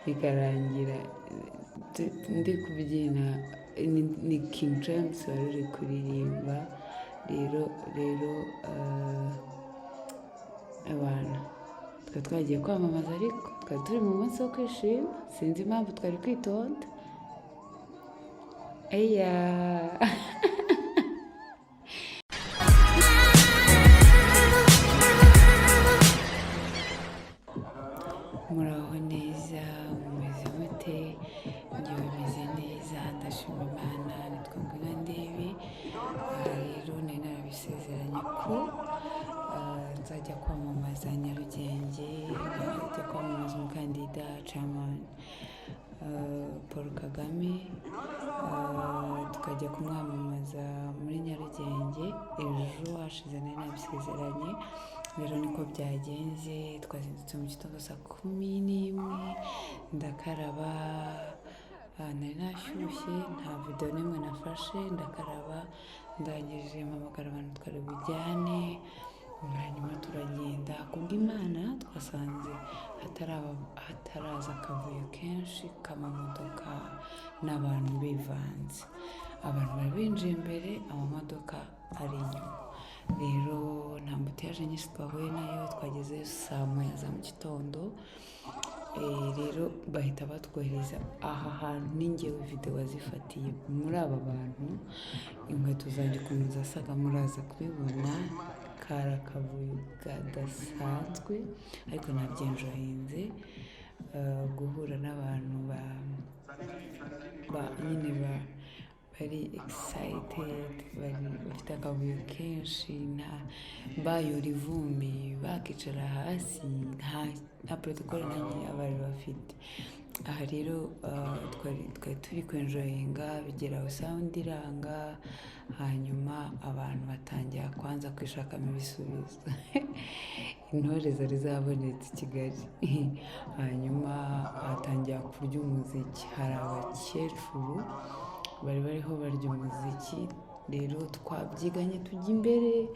Bikarangira ndi kubyina. Ni King James wari uri kuririmba. Rero abantu twari twagiye kwamamaza, ariko twari turi mu munsi wo kwishima, sinzi impamvu twari kwitonda. Eya. Muraho neza, mumeze mute? Njyewe meze neza, ndashima Imana. Nitwa Ngwino Ndebe. Aha rero nari narabisezeranye ko nzajya kwamamaza Nyarugenge, nkajya kwamamaza umukandida chairman Paul Kagame, tukajya kumwamamaza muri Nyarugenge. Ejo hashize nari nabisezeranye, rero niko byagenze. Twazindutse mu gitondo saa 11, ndakaraba, nari nashyushye, nta video n'imwe nafashe. Ndakaraba, ndangije mpamagara abantu twari bujyane, hanyuma turagenda. Kubw'Imana twasanze hataraza akavuyo kenshi k'amamodoka n'abantu bivanze. Abantu bari binjiye imbere, amamodoka ari inyuma. Rero nta embouteillage nyinshi twahuye nayo. Twageze saa 1 za mu gitondo. Rero bahita batwohereza aha hantu. Ni njyewe video wazifatiye muri aba bantu. Inkweto zanjye ukuntu zasaga muraza kubibona, kari akavuyo kadasanzwe, ariko nabyenjoyinze guhura n'abantu ba nyine bari excited, bari bafite akavuyo kenshi, nta bayora ivumbi, bakicara hasi, nta protocole na nkeya bari bafite. Aha rero twari turi kwenjoyinga, bigera aho sound iranga, hanyuma abantu batangira kwanza kwishakamo ibisubizo. Intore zari zabonetse i Kigali, hanyuma hatangira kurya umuziki. Hari abakecuru bari bariho barya umuziki. Rero twabyiganye tujya imbere,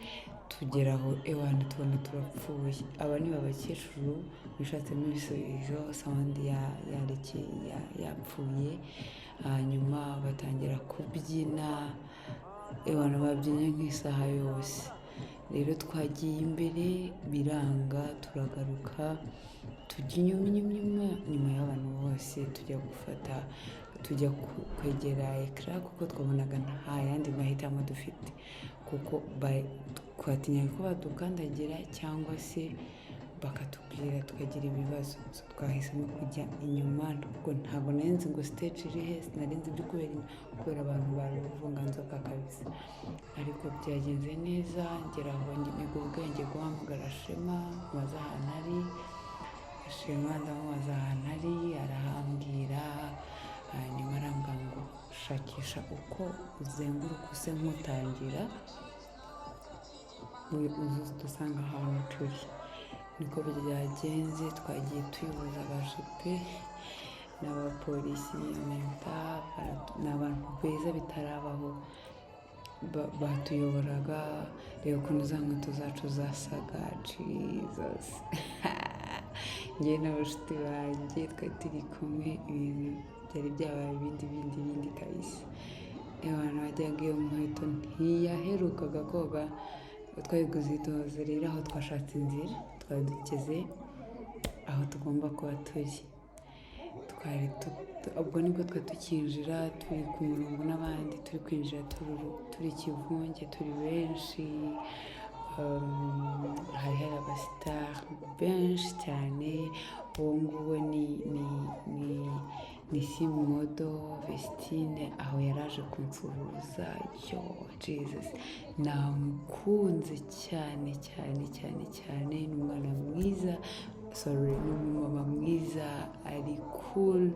tugera aho, ewana, tubona turapfuye. Aba ni abakecuru bishatsemo ibisubizo, sound yarekeye, yapfuye, hanyuma batangira kubyina. Ewana, babyinnye nk'isaha yose. Rero twagiye imbere biranga, turagaruka tujya inyuma, inyuma, inyuma, nyuma y'abantu bose, tujya gufata, tujya kwegera écran, kuko twabonaga nta yandi mahitamo dufite, kuko twatinyaga ko badukandagira cyangwa se bakatubwira tukagira ibibazo. So, twahisemo kujya inyuma, kuko ntabwo nari nzi ngo stage iri he, sinari nzi ibyo kubera inyuma, kubera abantu bari uruvunganzoka kabisa. Ariko byagenze neza, ngera aho niga ubwenge guhamagara Shema, mubaza ahantu ari. Shema ndamubaza ahantu ari, arahambwira. Hanyuma arambwira ngo shakisha uko uzenguruka use nk'utangira uze dusanga ahantu turi. Niko byagenze. Twagiye tuyoboza abajepe n'abapolisi menta, ni abantu beza bitarabaho batuyoboraga. Reba ukuntu za nkweto zacu zasaga. Jesus, njyewe n'abashuti banjye twari turi kumwe, ibintu byari byabaye ibindi bindi bindi kabisa. Abantu bajyaga, iyo nkweto ntiyaherukaga koga, twari kuzitoza. Rero aho twashatse inzira, twari dugeze aho tugomba kuba turi. Twari ubwo nibwo twari tukinjira, turi ku murongo n'abandi, turi kwinjira turi ikivunge, turi benshi. Hari abasitari benshi cyane. Uwo nguwo ni Simodo Vestine, aho yari aje kunsuhuza. Yo Jesus, namukunze cyane cyane cyane cyane. Ni umwana mwiza, sorry, ni umumama mwiza, ari cool,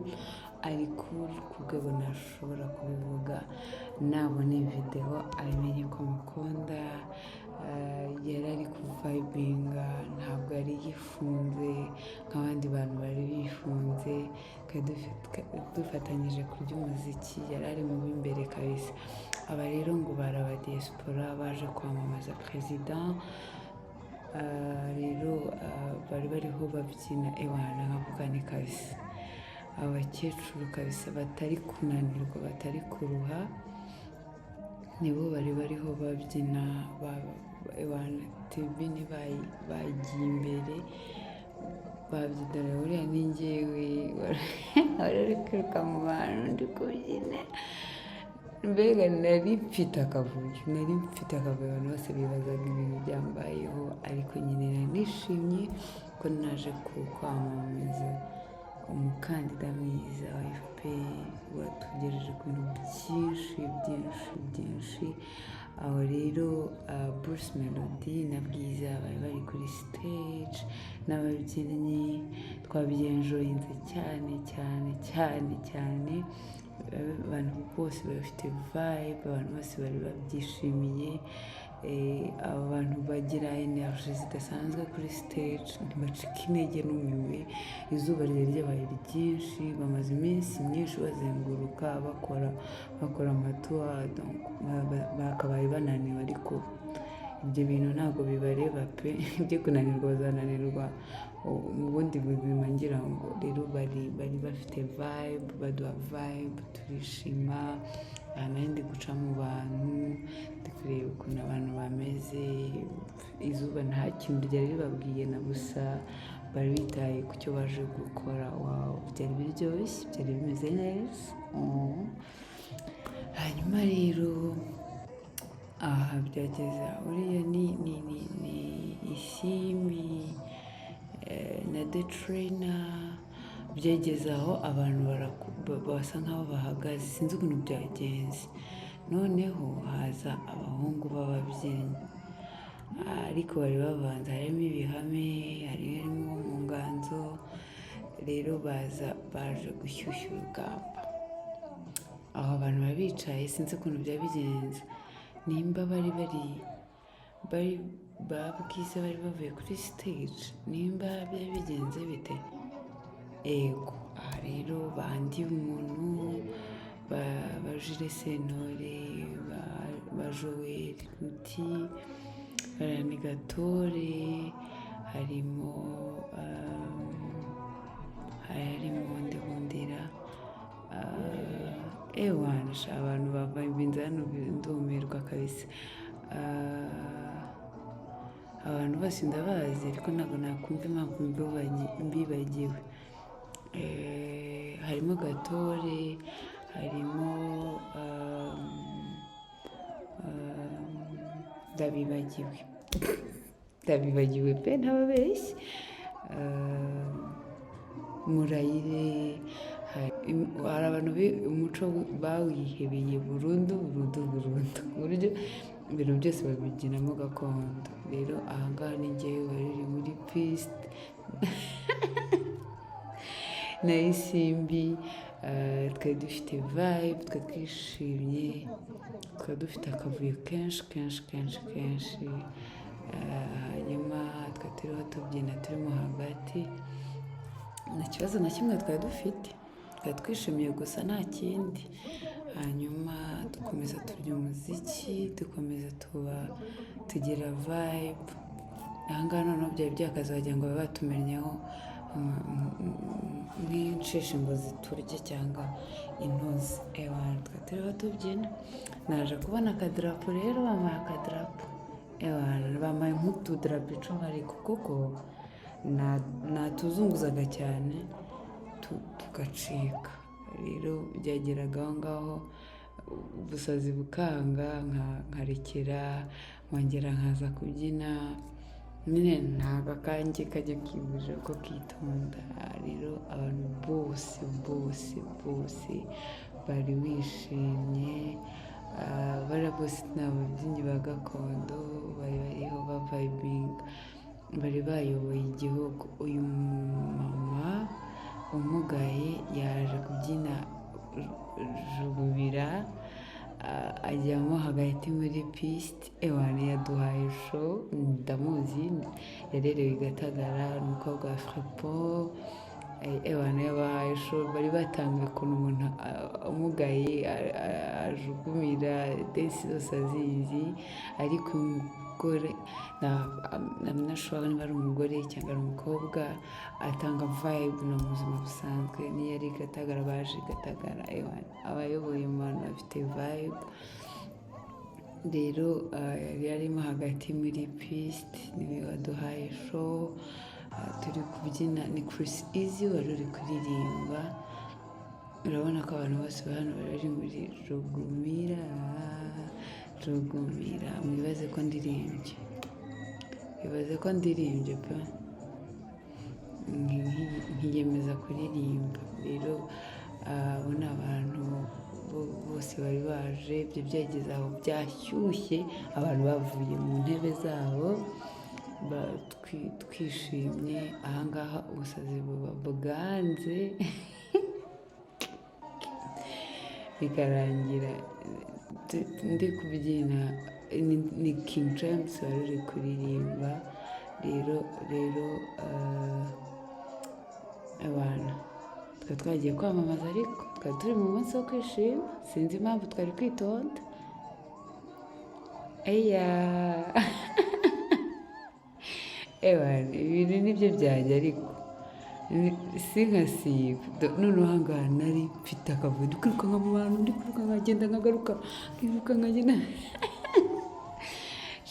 ari cool ku rwego ntashobora kubivuga. Nabona iyi videwo abimenye ko mukunda. Yari ari kuvibinga, ntabwo yari yifunze nk'abandi bantu bari bifunze. Twari dufatanyije kurya umuziki, yari ari mu b'imbere kabisa. Aba rero ngo bari aba diaspora baje kwamamaza perezida. Rero bari bariho babyina, ewana, nkavuga ni kabisa. Abakecuru kabisa batari kunanirwa, batari kuruha, nibo bari bariho babyina. Tribune bagiye imbere babyinana. Uriya ni njyewe wari uri kwiruka mu bantu ndi kubyina. Mbega nari mfite akavuyo, nari mfite akavuyo. Abantu bose bibazaga ibintu byambayeho, ariko nyine nari nishimye ko naje kwamamaza umukandida mwiza wa FPR watugejeje ku bintu byinshi byinshi byinshi. Aho rero Bruce Melody na Bwiza bari bari kuri stage n'ababyinnyi. Twabyenjoyinze cyane cyane cyane cyane. Abantu bose bari bafite vibe, abantu bose bari babyishimiye. Aba bantu bagira energy zidasanzwe kuri stage, ntibacika intege n'umwe. Izuba ryari ryabaye ryinshi, bamaze iminsi myinshi bazenguruka, bakora ama tour, bakabaye bananiwe, ariko ibyo bintu ntabwo bibareba pe. Ibyo kunanirwa bazananirwa mu bundi buzima ngira ngo. Rero bari bafite vibe, baduha vibe, turishima. Aha nari ndi guca mu bantu, ndi kureba ukuntu abantu bameze. Izuba nta kintu ryari ribabwiye na busa, bari bitaye ku cyo baje gukora. Wow, byari biryoshye, byari bimeze neza. Hanyuma rero aha byageze, uriya ni Isimbi na The Trainer. Byageze aho abantu basa nkaho bahagaze, sinzi ukuntu byagenze. Noneho haza abahungu b'ababyinnyi, ariko bari bavanze, harimo ibihame, harimo mu nganzo. Rero baza baje gushyushya urugamba. Aho abantu baba bicaye, sinzi ukuntu byaba bigenze, nimba bari ba Bwiza bari bavuye kuri stage, nimba byari bigenze bite. Ego, aha rero bandi umuntu ba Jules Sentore, ba Joel Muti, Barani Gatore, harimo Ndihundira. Ewana sha, abantu bava hano ndumirwa kabisa. Abantu bose ndabazi, ariko ntabwo nakumva impamvu mbibagiwe. Harimo Gatore, harimo ndabibagiwe, ndabibagiwe pe, ntababeshye. Murayire, hari abantu umuco bawihebeye burundu burundu burundu, ku buryo ibintu byose babibyinamo gakondo. Rero ahangaha ni njyewe wari uri muri piste na Isimbi. Twari dufite vibe, twari twishimye, twari dufite akavuyo kenshi kenshi kenshi kenshi. Hanyuma twari turiho tubyina, turimo hagati, nta kibazo na kimwe twari dufite, twari twishimiye gusa, nta kindi. Hanyuma dukomeza turya umuziki, dukomeza tuba tugira vibe. Ahangaha noneho byari byakaze, wagira ngo babe batumennyeho nk'inshishi ngo ziturye cyangwa intozi. Ewana, twari turiho tubyina, naje kubona akadarapo. Rero bampaye akadarapo, ewana, bampaye nk'utudarapo 10, ariko kuko natuzunguzaga cyane tugacika. Rero byageraga aho ngaho ubusazi bukanga, nkarekera, nkongera nkaza kubyina. Nyine ntabwo akanjye kajya kibujije ko kitonda. Rero abantu bose bose bose bari bishimye. Bariya bose ni ababyinnyi ba gakondo, bari bariho bavayibinga, bari bayoboye igihugu. Uyu mama umugaye yaje kubyina jugubira, ajyamo hagati muri piste. Ewana, yaduhaye show. Ndamuzi, yarerewe i Gatagara, umukobwa wa Frapo. Ewana, yabahaye show. Bari batangiye ukuntu umuntu umugaye ajugunyira dance zose azizi, ariko umugore, nashobora niba ari umugore cyangwa ari umukobwa, atanga vibe no mu buzima busanzwe. Niyo ari Gatagara, baje Gatagara, abayoboye mu bantu bafite vibe. Rero yari arimo hagati muri piste, niwe waduhaye show turi kubyina. Ni Chris Easy wari uri kuririmba. Urabona ko abantu bose hano bari muri rugumira rugumira. Mwibaze ko ndirimbye, ibaze ko ndirimbye pe, nkiyemeza kuririmba. Rero abo ni abantu bose bari baje. Ibyo byageze aho byashyushye, abantu bavuye mu ntebe zabo, twishimye. Ahangaha ubusazi buba bwanze, bikarangira ndi kubyina. Ni King James wari uri kuririmba. Rero abantu twari twagiye kwamamaza, ariko twari turi mu munsi wo kwishima, sinzi impamvu twari kwitonda. Eya ewana, ibintu nibyo byanjye, ariko sinkasiba. Noneho ahangaha nari mfite akavuyo, ndi kwirukanka mu bantu, ndi kwirukanka nkagenda nkagaruka, nkiruka nkagenda.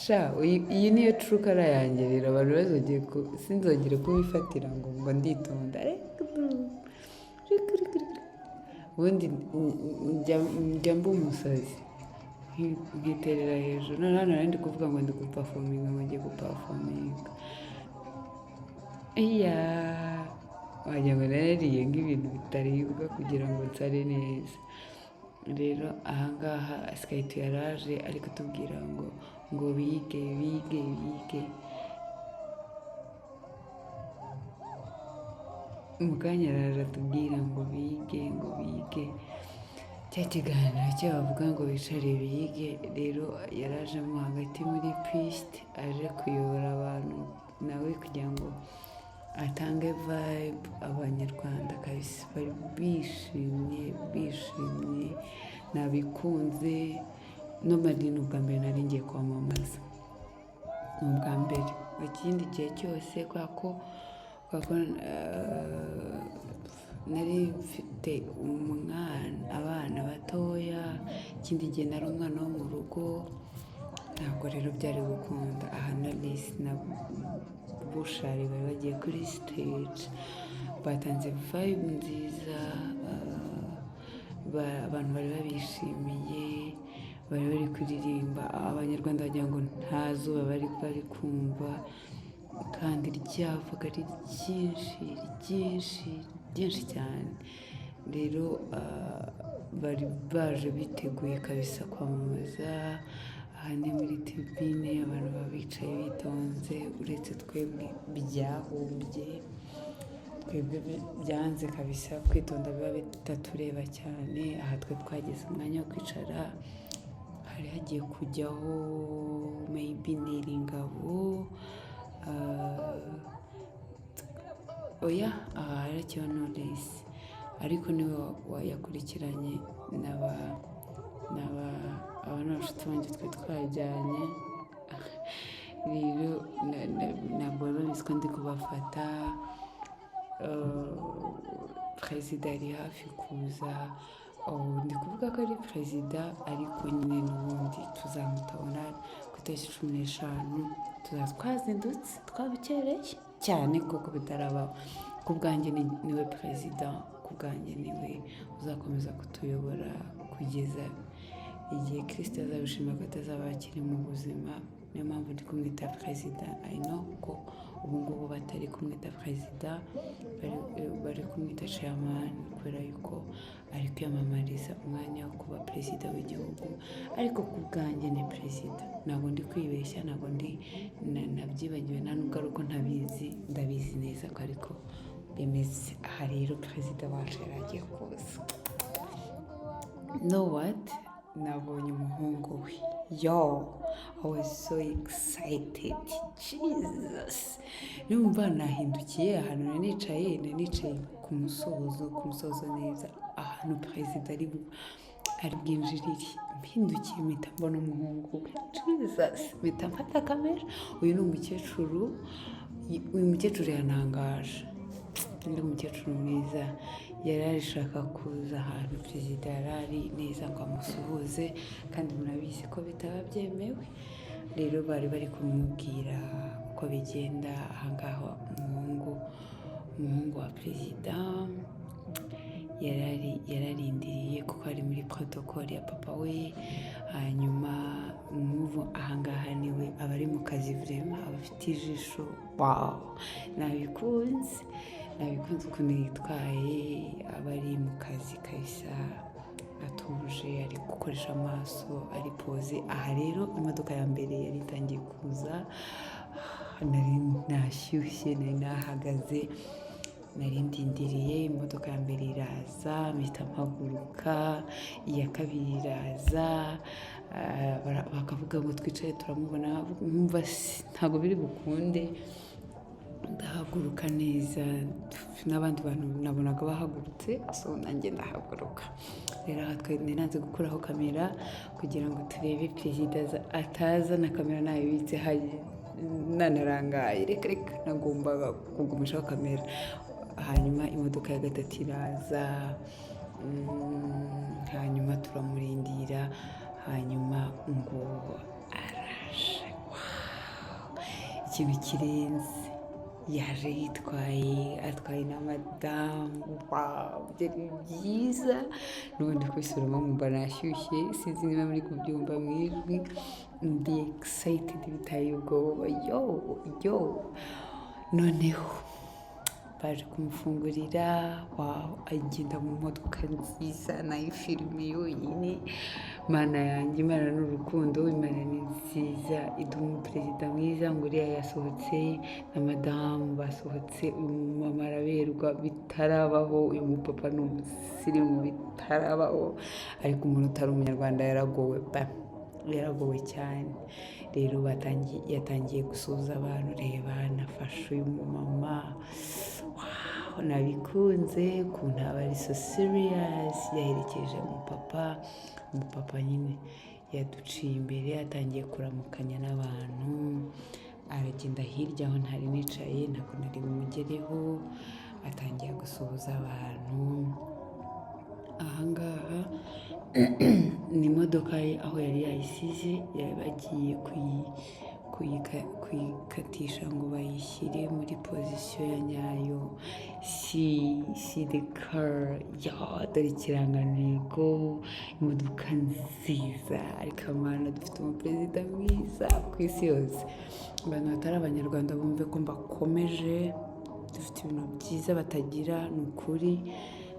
Sha, iyi niyo true color yanjye. Rero abantu bazongeye sinzongere kubifatira ngo nditonda. Ubundi njya mba umusazi, nkiterera hejuru. Noneho hano nari ndi kuvuga ngo ndi guperforminga, ngo ngiye guperforminga. Iya, wagira ngo narariye nk'ibintu bitaribwa kugira ngo nsare neza. Rero ahangaha Sky2 yaraje ari kutubwira ngo bige bige bige. Mu kanya araje atubwira ngo bige, ngo bige, cya kiganiro cye bavuga ngo bicare bige. Rero yarajemo hagati muri piste, aje kuyobora abantu nawe kugira ngo atange vibe. Abanyarwanda kabisa bari bishimye, bishimye, nabikunze. Normally ni ubwa mbere nari ngiye kwamamaza, ni ubwa mbere. Ikindi gihe cyose kubera ko nari mfite umwana, abana batoya, ikindi gihe nari umwana wo mu rugo, ntabwo rero byari gukunda. Aha Knowless na Bushali bari bagiye kuri stage, batanze vibe nziza, abantu bari babishimiye, bari bari kuririmba. Abanyarwanda bagira ngo nta zuba bari kumva, kandi ryavaga ari ryinshi ryinshi ryinshi cyane. Rero bari baje biteguye kabisa kwamamaza. Aha ni muri tribune, abantu baba bicaye bitonze, uretse twebwe byahumbye, twebwe byanze kabisa, kwitonda biba bitatureba cyane. Aha twe twagize umwanya wo kwicara, hari hagiye kujyaho maybe Niringabo, oya, aha harakiba Knowless, ariko niwe wayakurikiranye n'aba aba ni abashuti banjye twari twajyanye. Rero ntabwo bari babizi ko ndi kubafata. Perezida ari hafi kuza. Oh, ndi kuvuga ko ari perezida, ariko nyine n'ubundi tuzamutora ku itariki 15, tuzaba twazindutse, twabukereye cyane kuko bitarabaho. Ku bwanjye niwe perezida, ku bwanjye niwe uzakomeza kutuyobora kugeza igihe Kirisito azabishima ko atazaba akiri mu buzima. Niyo mpamvu ndi kumwita perezida. I know ko ubu ngubu batari kumwita perezida, bari kumwita chairman, kubera yuko ari kwiyamamariza umwanya wo kuba perezida w'igihugu, ariko ku bwanjye ni perezida. Ntabwo ndi kwibeshya, ntabwo ndi nabyibagiwe, nta nubwo ari uko ntabizi, ndabizi neza ko ariko bimeze. Aha rero perezida wacu yari agiye kuza. Know what, nabonye umuhungu we. Yo, I was so excited, Jesus! Numva nahindukiye ahantu nari nicaye ku musozo, ku musozo neza, ahantu perezida ari. Ari bwinjirire, mpindukiye mpita mbona umuhungu we. Jesus! Mpita mfata kamera. Uyu ni umukecuru, uyu mukecuru yantangaje. Undi mukecuru mwiza yari arishaka kuza ahantu perezida yari ari neza ngo amusuhuze, kandi murabizi ko bitaba byemewe. Rero bari bari kumubwira uko bigenda. Ahangaha umuhungu wa perezida yararindiriye kuko ari muri protocole ya papa we. Hanyuma umuvu ahangaha niwe aba ari mu kazi, vraiment aba afite ijisho. Wow, nabikunze, nabikunze ukuntu yitwaye. Aba ari mu kazi kabisa, atuje, ari gukoresha amaso, ari posé. Aha rero imodoka ya mbere yari itangiye kuza. Nari nashyushye, nari nahagaze, nari ndindiriye. Imodoka ya mbere iraza, mpita mpaguruka. Iya kabiri iraza, bakavuga ngo twicare turamubona, nkumva ntabwo biri bukunde. Ndahaguruka neza, n'abandi bantu nabonaga bahagurutse, so nanjye ndahaguruka. Rero aha twari nanze gukuraho kamera kugira ngo turebe perezida ataza na kamera nayibitse nanarangaye. Reka reka, nagombaga kugumishaho kamera. Hanyuma imodoka ya gatatu iraza, hanyuma turamurindira. Hanyuma ngo araje. Wow! Ikintu kirenze, yaje yitwaye, atwaye na madamu. Wow, byari byiza. N'ubundi kubisubiramo nkumva nashyushye, sinzi niba muri kubyumva mu ijwi. Ndi excited biteye ubwoba. Yo yo, noneho baje kumufungurira. Wow, agenda mu modoka nziza, nayo filime yonyine. Mana yanjye, Imana ni urukundo, Imana ni nziza, iduha umuperezida mwiza. Ngo uriya yasohotse na madamu, basohotse. Uyu mumama araberwa bitarabaho, uyu mupapa ni umusirimu bitarabaho, ariko umuntu utari umunyarwanda yaragowe pa, yaragowe cyane. Rero batangiye, yatangiye gusuhuza abantu. Reba, nafashe uyu mumama. Wow, nabikunze ukuntu aba ari so serious. Yaherekeje umupapa. Umupapa nyine yaduciye imbere, atangiye kuramukanya n'abantu, aragenda hirya aho ntari nicaye, ntabwo nari bumugereho. Atangiye gusuhuza abantu. Ahangaha ni imodoka ye aho yari yayisize, yari bagiye kuyikatisha ngo bayishyire muri position ya nyayo. See the car ya, dore ikirangantego, imodoka nziza. Ariko Amana, dufite umuperezida mwiza ku isi yose. Abantu batari abanyarwanda bumve ko mbakomeje, dufite ibintu byiza batagira. Ni ukuri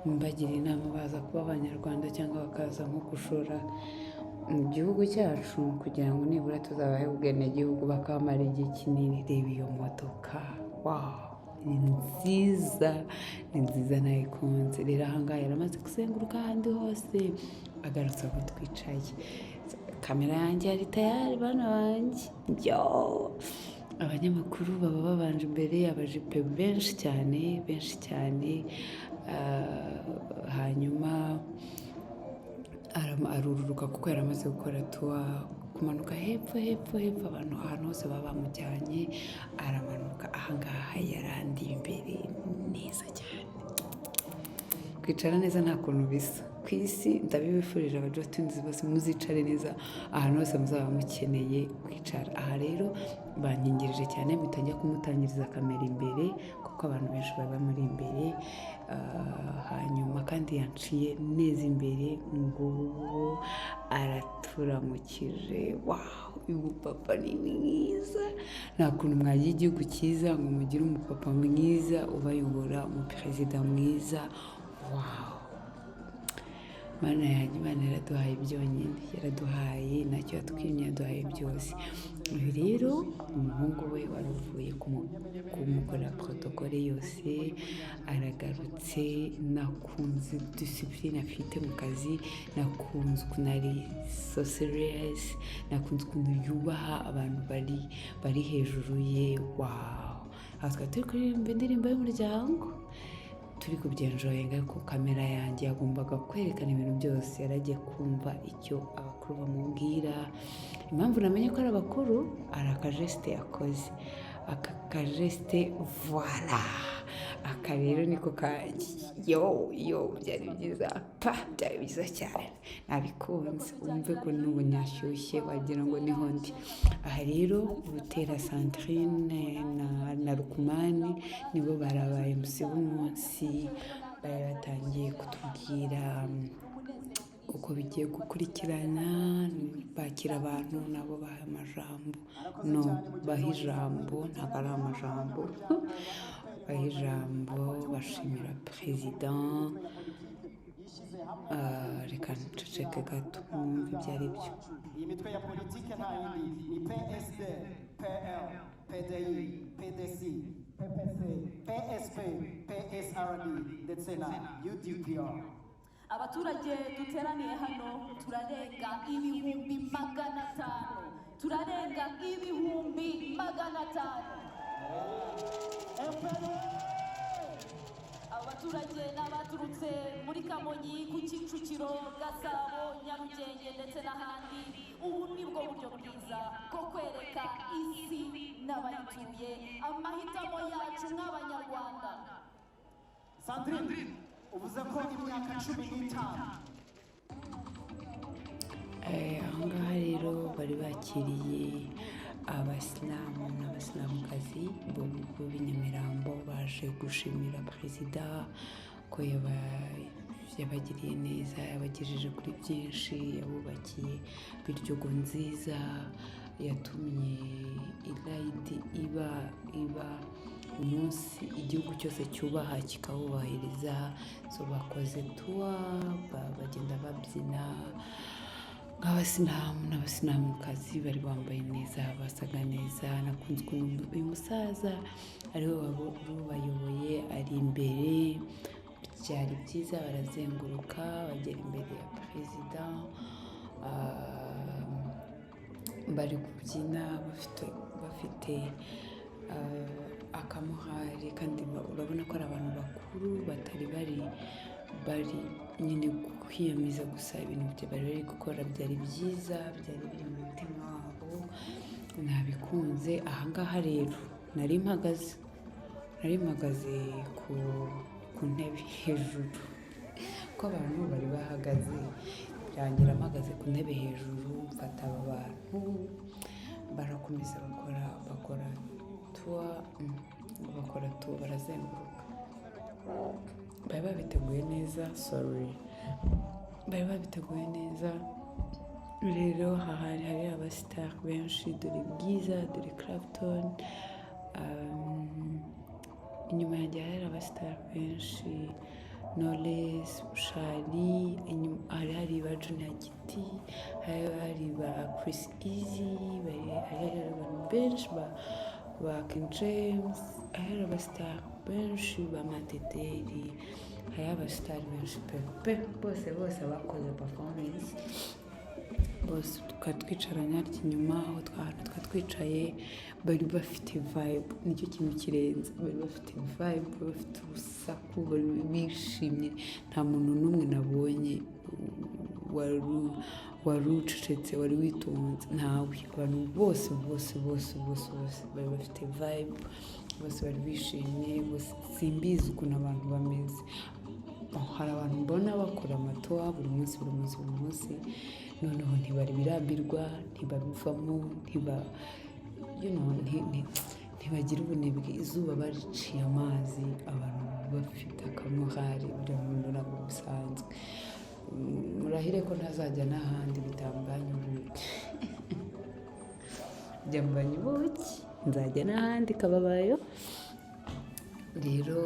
mbagira inama, baza kuba abanyarwanda cyangwa bakaza nko gushora mu gihugu cyacu kugira ngo nibura tuzabahe ubwenegihugu, bakamara igihe kinini. Reba iyo modoka, wow, ni nziza, ni nziza, nayikunze. Rero ahangaha yaramaze kuzenguruka ahandi hose, agarutse aho twicaye. Kamera yanjye yari tayari, bana banjye. Yo, abanyamakuru baba babanje imbere, abajipe benshi cyane, benshi cyane. Hanyuma arururuka kuko yari amaze gukora tuwa, kumanuka hepfo, hepfo, hepfo, abantu ahantu hose baba bamujyanye, aramanuka. Ahangaha yarandi imbere neza cyane. Kwicara neza nta kuntu bisa ku isi. Ndabibifurije abajotinzi bose, muzicare neza ahantu hose muzaba mukeneye kwicara. Aha rero bankingirije cyane, mpita njya kumutangiriza kamera imbere kuko abantu benshi baba bamuri imbere. Hanyuma kandi yanciye neza imbere, nguwo araturamukije. Wow, uyu mupapa ni mwiza. Nta kuntu mwagira igihugu cyiza ngo mugire umupapa mwiza ubayobora, umuperezida mwiza. Wow, Mana yanjye, Imana yaraduhaye byonyine, yaraduhaye, ntacyo yatwimye, yaduhaye byose. Uyu rero umuhungu we wari uvuye kumukorera protocole yose aragarutse. Nakunze discipline afite mu kazi, nakunze ukuntu ari so serious, nakunze ukuntu yubaha abantu bari hejuru ye. Wow, aha twari turi kuririmba indirimbo y'umuryango. Turi kubyenjoyinga, ariko kamera yanjye yagombaga kwerekana ibintu byose. Yari agiye kumva icyo abakuru bamubwira. Impamvu namenye ko ari abakuru, hari akageste yakoze, aka kageste, voilà. Aka rero niko kanjye. Yo yo, byari byiza pa, byari byiza cyane, nabikunze. Wumve ko n'ubu nyashyushye, wagira ngo niho ndi. Aha rero Butera Sandrine na Rukumani nibo barabaye MC b'umunsi. Bari batangiye kutubwira uko bigiye gukurikirana, bakira abantu nabo baha amajambo, no baha ijambo, ntabwo ari amajambo, baha ijambo, bashimira perezida. Reka nceceke gato mwumve ibyo ari byo. Iyi mitwe ya politike nta yindi ni PSD, PL, PDI, PDC, PPC, PSP, PSRD ndetse na UDPR. Abaturage duteraniye hano turarenga 500,000, turarenga 500,000. Abo baturage ni abaturutse muri Kamonyi, ku Kicukiro, Gasabo, Nyarugenge ndetse n'ahandi. Ubu ni bwo buryo bwiza bwo kwereka isi n'abayituye amahitamo yacu nk'Abanyarwanda. Sandrine, uvuze ko imyaka 15. Aho ngaha rero bari bakiriye Abasilamu n'Abasilamukazi b'i Nyamirambo baje gushimira perezida ko yabagiriye neza, yabagejeje kuri byinshi, yabubakiye Biryogo nziza, yatumye irayidi iba umunsi igihugu cyose cyubaha, kikawubahiriza. So bakoze tour, bagenda babyina nk'Abasilamu n'Abasilamukazi. Bari bambaye neza, basaga neza. Nakunze ukuntu uyu musaza ariwe wari ubayoboye, ari imbere. Byari byiza. Barazenguruka bagera imbere ya perezida, bari kubyina bafite akamuhari, kandi urabona ko ari abantu bakuru, batari bari nyine kwiyamiza gusa. Ibintu bari bari gukora byari byiza, byari biri mu mutima wabo, nabikunze. Ahangaha rero nari mpagaze ku ntebe hejuru, ko abantu bari bahagaze, birangira mpagaze ku ntebe hejuru, mfata aba bantu. Barakomeza bakora tour, bakora tour, barazenguruka. Bari babiteguye neza, sorry, bari babiteguye neza. Rero aha hari abasitari benshi. Dore Bwiza, dore Clapton. Inyuma yanjye hari abasitari benshi, Knowless, Bushali, inyuma hari ba Junior Giti, hari ba Chris Eazy, hari abantu benshi, ba King James, hari abasitari benshi, ba Mateteri, hari abasitari benshi pe pe. Bose bose bakoze performance bose. Tukaba twicaranye harya inyuma aho twari twicaye. Bari bafite vibe, nicyo kintu kirenze. Bari bafite vibe, bari bafite urusaku, bari bishimye. Nta muntu n'umwe nabonye wari ucecetse, wari witonze, ntawe. Abantu bose bose bose bose bose bari bafite vibe, bose bari bishimye bose. Simbizi ukuntu abantu bameze. Hari abantu mbona bakora amatour buri munsi, buri munsi, buri munsi, noneho ntibari birambirwa, ntibabivamo, ntiba you know, ntibagira ubunebwe. Izuba bariciye amazi, abantu bafite akamorale, buriya muntu ntabwo bisanzwe. Murahire ko ntazajya n'ahandi bitambanye ubuki, byambanye ubuki, nzajya n'ahandi kababayo. Rero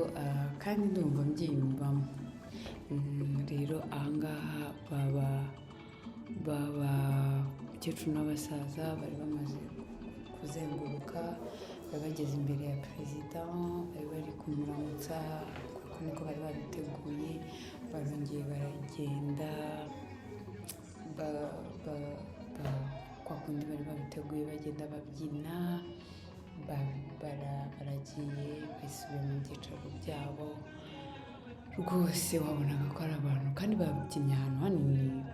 kandi ndumva mbyiyumvamo. Rero ahangaha baba abakecuru n'abasaza bari bamaze kuzenguruka, bari bageze imbere ya perezida, bari bari kumuramutsa kuko niko bari babiteguye. Barongeye baragenda kwa kundi bari babiteguye, bagenda babyina, baragiye basubiye mu byicaro byabo. Rwose wabonaga ko ari abantu, kandi babyinnye ahantu hanini,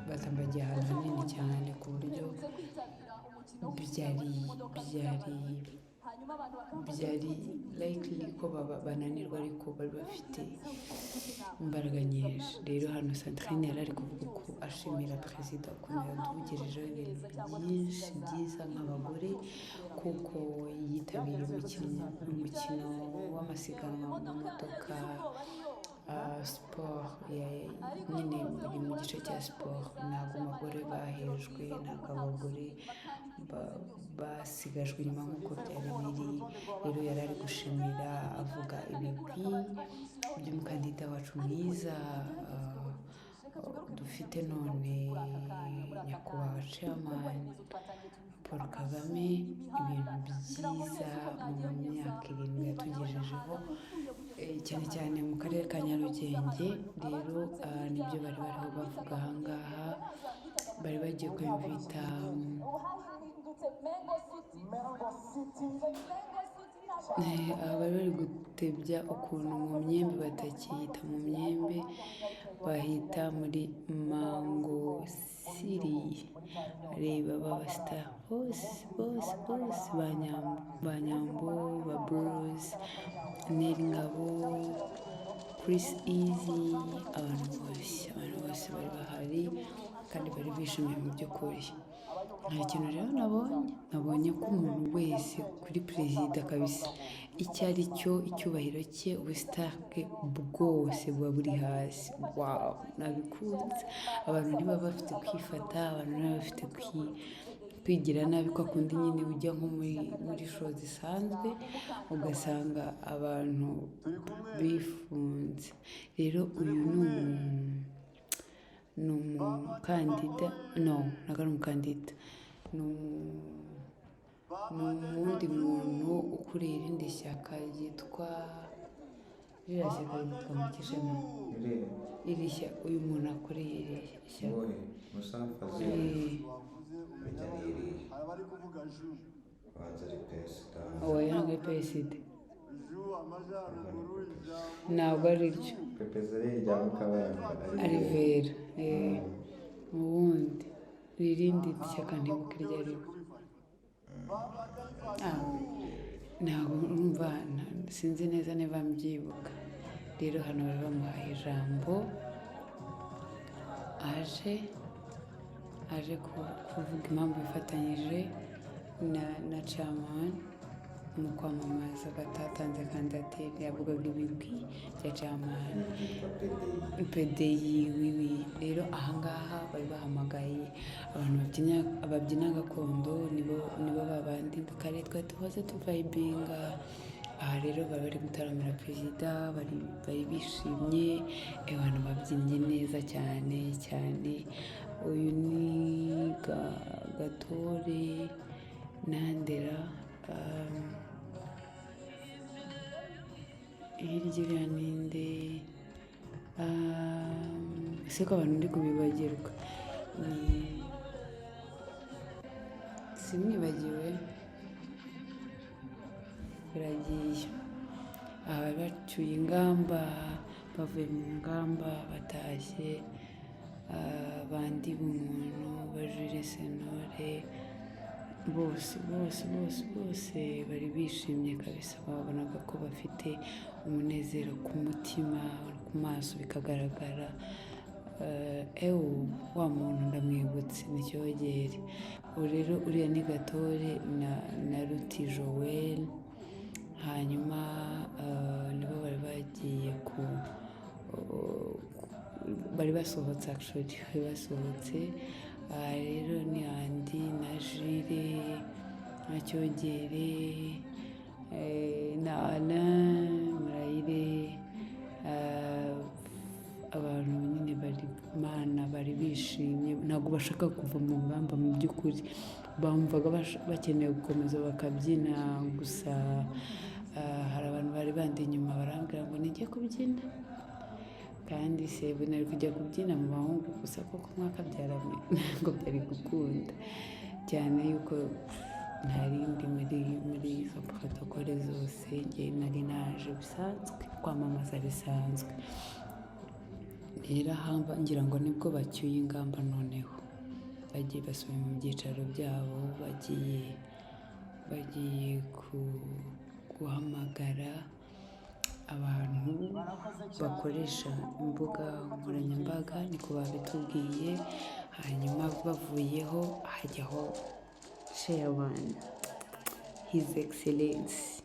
batambagiye ahantu hanini cyane, ku buryo byari likely ko bananirwa, ariko bari bafite imbaraga nyinshi. Rero hano Sandrine yari ari kuvuga ko ashimira perezida ukuntu yatugejejeho ibintu byinshi byiza nk'abagore, kuko yitabiriye umukino w'amasiganwa mu modoka, siporo nyine biri mu gice cya siporo. Ntabwo abagore bahejwe, ntabwo abagore basigajwe inyuma nk'uko byari biri. Rero yari ari gushimira, avuga ibigwi by'umukandida wacu mwiza dufite none, nyakubahwa chairman Paul Kagame, ibintu byiza mu myaka 7 yatugejejeho, cyane cyane mu karere ka Nyarugenge. Rero nibyo bari bariho bavuga ahangaha, bari bagiye kwemvita. Aha bari bari gutebya ukuntu mu myembe batakiyita mu myembe, bahita muri Mango City. Reba ba star bose bose bose, ba Nyambo, ba Bruce, Nel Ngabo, Chris Easy, abantu bose bari bahari kandi bari bishimye mu by'ukuri. Nta kintu rero nabonye ko umuntu wese kuri perezida kabisa, icyo ari cyo, icyubahiro cye, ubustar bwe bwose buba buri hasi. Wow, nabikunze. Abantu ntibaba bafite kwifata, abantu ntibaba bafite kwigira nabi, ko akundi nyine ujya nko muri show zisanzwe ugasanga abantu bifunze. Rero uyu ni umukandida, no, ntabwo ari umukandida, ni uwundi muntu ukuriye irindi shyaka ryitwa, ririya shyaka ryitwa Mukishema. Iri shyaka uyu muntu akuriye, iri shyaka. Wowe Musa Fazil? Eh. Ujya ni irihe? Banza ari perezida. Oya, ntabwo ari PSD. Ntabwo ari ryo. PPS ari irya Mukabaramba. Ari vera ubundi irindi shyaka ntibuka iryo ari ryo. Ntabwo urumva, sinzi neza niba mbyibuka. Rero hano bari bamuhaye ijambo, aje kuvuga impamvu yifatanyije na chairman mu kwamamaza, batatanze kandidatire. Yavugaga ibigwi bya chairman. Yitwa PDI. PDI wiwi. Rero ahangaha bari bahamagaye abantu babyina gakondo, nibo babandi kare twari tuhoze tuvayibinga. Aha rero bari bari gutaramira perezida, bari bishimye, abantu babyinnye neza cyane cyane. Uyu ni Gatore Nandera, hirya iriya ninde? Ese ko abantu ndi kubibagirwa, ni simwibagiwe, biragiye. Aha bari bacyuye ingamba, bavuye mu ngamba batashye, bandi bumuntu ba Jules Sentore, bose bose bose bose bari bishimye kabisa. Babonaga ko bafite umunezero ku mutima, ku maso bikagaragara. Ewu wa muntu ndamwibutse, ni Cyogere. Ubu rero uriya ni Gatore na Ruti Joel. Hanyuma nibo bari bagiye ku bari basohotse, actually bari basohotse. Aha rero ni Andy na Jules na Cyogere na Alain Murayire, abantu nyine bari mana bari bishimye, ntabwo bashaka kuva mu ngamba. Mu by'ukuri bumvaga bakeneye gukomeza bakabyina gusa. Hari abantu bari bandi inyuma barambwira ngo nijye kubyina, kandi sebu nari kujya kubyina mu bahungu gusa koko mwakabyaranye, ntabwo byari gukunda cyane yuko ntari ndi muri izo protocole zose. Njye nari naje bisanzwe. Kwamamaza bisanzwe. Rero aha ngira ngo nibwo bacyuye ingamba. Noneho bagiye, basubiye mu byicaro byabo, bagiye guhamagara abantu bakoresha imbuga nkoranyambaga, niko babitubwiye. Hanyuma bavuyeho hajyaho chairman, His Excellence,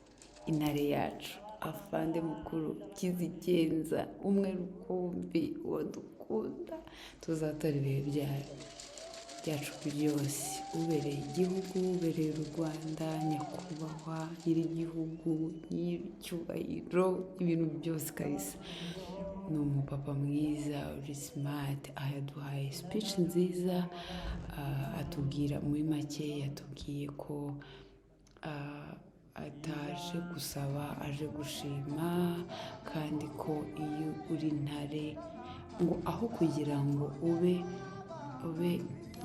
intare yacu, afande mukuru kizigenza, umwe rukumbi, uwo dukunda, tuzatora ibihe byacu byose, ubereye igihugu, ubereye u Rwanda, nyakubahwa nyir'igihugu, nyir'icyubahiro, ibintu byose kabisa. Ni umupapa mwiza uri smart. Aha yaduhaye speech nziza, atubwira muri make, yatubwiye ko ataje gusaba, aje gushima, kandi ko iyo uri intare, ngo aho kugira ngo ube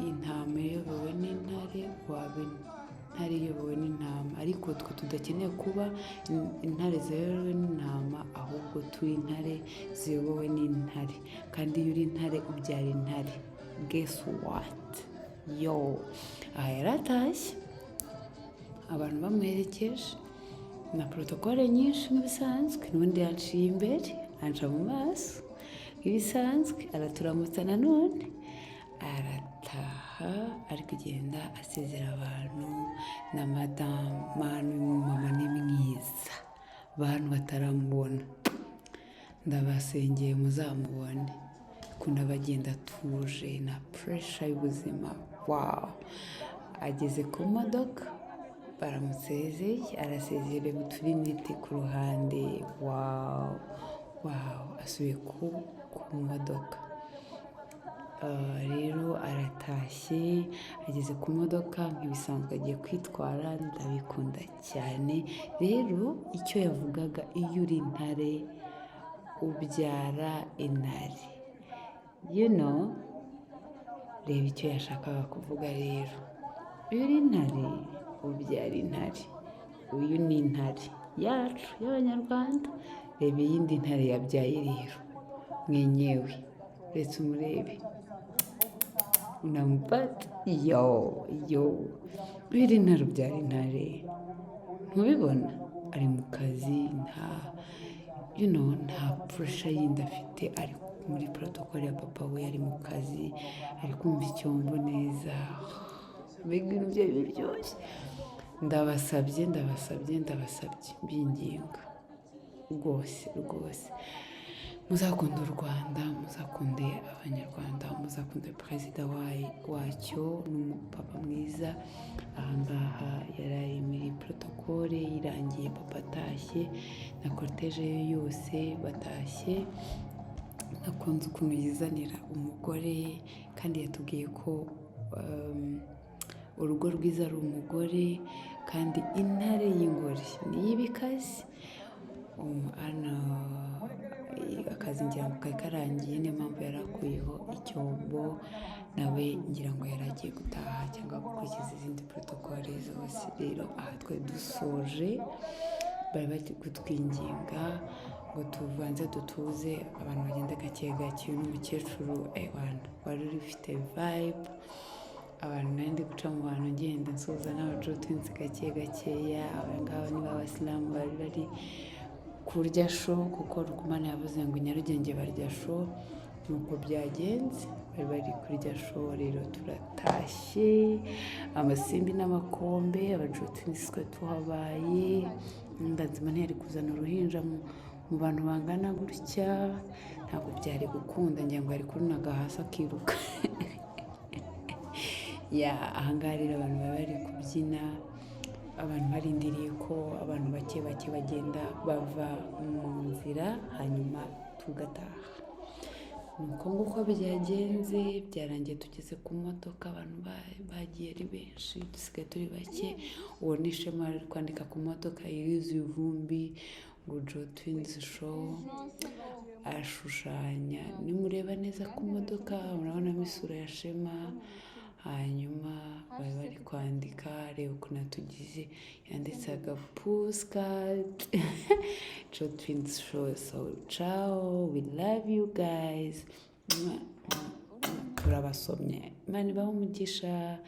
intama iyobowe n'intare, waba intare iyobowe n'intama. Ariko twe tudakeneye kuba intare ziyobowe n'intama, ahubwo turi intare ziyobowe n'intare. Kandi iyo uri intare ubyara intare. Guess what? Yo, aha yaratashye, abantu bamuherekeje na protocole nyinshi nk'ibisanzwe. N'ubundi yaciye imbere, anca mu maso nk'ibisanzwe, araturamutsa, nanone arataha, ari kugenda asezera abantu na madamu. Manu, mama ni mwiza. Bantu bataramubona, ndabasengeye muzamubone. Ukuntu aba agenda atuje na pressure y'ubuzima. Wow! Ageze ku modoka baramusezeye, arasezera uturinete ku ruhande. Wow, wow! Asubiye ku modoka. Rero aratashye, ageze ku modoka nk'ibisanzwe, agiye kwitwara. Ndabikunda cyane. Rero icyo yavugaga, iyo uri intare ubyara intare. Reba icyo yashakaga kuvuga. Rero iyo uri intare ubyara intare. Uyu ni intare yacu y'Abanyarwanda. Reba iyindi ntare yabyaye rero mwenyewe, uretse umurebe unamufata. Yo yo, iyo uri intare ubyara intare. Ntubibona ari mu kazi, nta nta pressure yindi afite, ari muri protocol ya papa we, ari mu kazi, ari kumva icyombo neza. Mbega ibintu bye biryoshye! Ndabasabye, ndabasabye, ndabasabye, mbinginga rwose rwose, muzakunde u Rwanda, muzakunde Abanyarwanda, muzakunde perezida wacyo. Ni umupapa mwiza. Ahangaha yari ari muri protocole irangiye, papa atashye na cortège ye yose batashye. Nakunze ukuntu yizanira umugore, kandi yatubwiye ko urugo rwiza ari umugore, kandi intare y'ingore niyo iba ikaze. Hano akazi ngira ngo kari karangiye, niyo mpamvu yari akuyeho icyombo. Nawe ngira ngo yari agiye gutaha cyangwa gukurikiza izindi protocole zose. Rero aha twari dusoje, bari bari kutwinginga ngo tubanze dutuze, abantu bagenda gake gake. Uyu ni umukecuru ewana wari ufite vibe. Abantu, nari ndi guca mu bantu, ngenda nsuhuza n'abajotinzi gake gakeya. Aba ngaba ni b'Abasilamu bari bari kurya show, kuko Rukumana yavuze ngo i Nyarugenge barya show. Nuko byagenze, bari bari kurya show. Rero turatashye, amasimbi n'amakombe, abajotinzi twe tuhabaye. Ndanzima ntiyari kuzana uruhinja mu bantu bangana gutya, ntabwo byari gukunda. Ngira ngo yari kurunaga hasi akiruka. Ya, ahangaha rero abantu baba bari kubyina, abantu barindiriye ko abantu bake bake bagenda bava mu nzira, hanyuma tugataha. Nuko nguko byagenze, byarangiye tugeze ku modoka, abantu bagiye ari benshi, dusigaye turi bake. Uwo ni Ishema ari kwandika ku modoka yuzuye ivumbi ngo "Jo Twins Show", ashushanya. Nimureba neza ku modoka murabonamo isura ya Shema. Hanyuma bari bari kwandika. Reba ukuntu yatugize, yanditse agapusikati. Jo Twins Show. So ciao, we love you guys. Mwah, mwah, mwah. Turabasomye, Imana ibahe umugisha.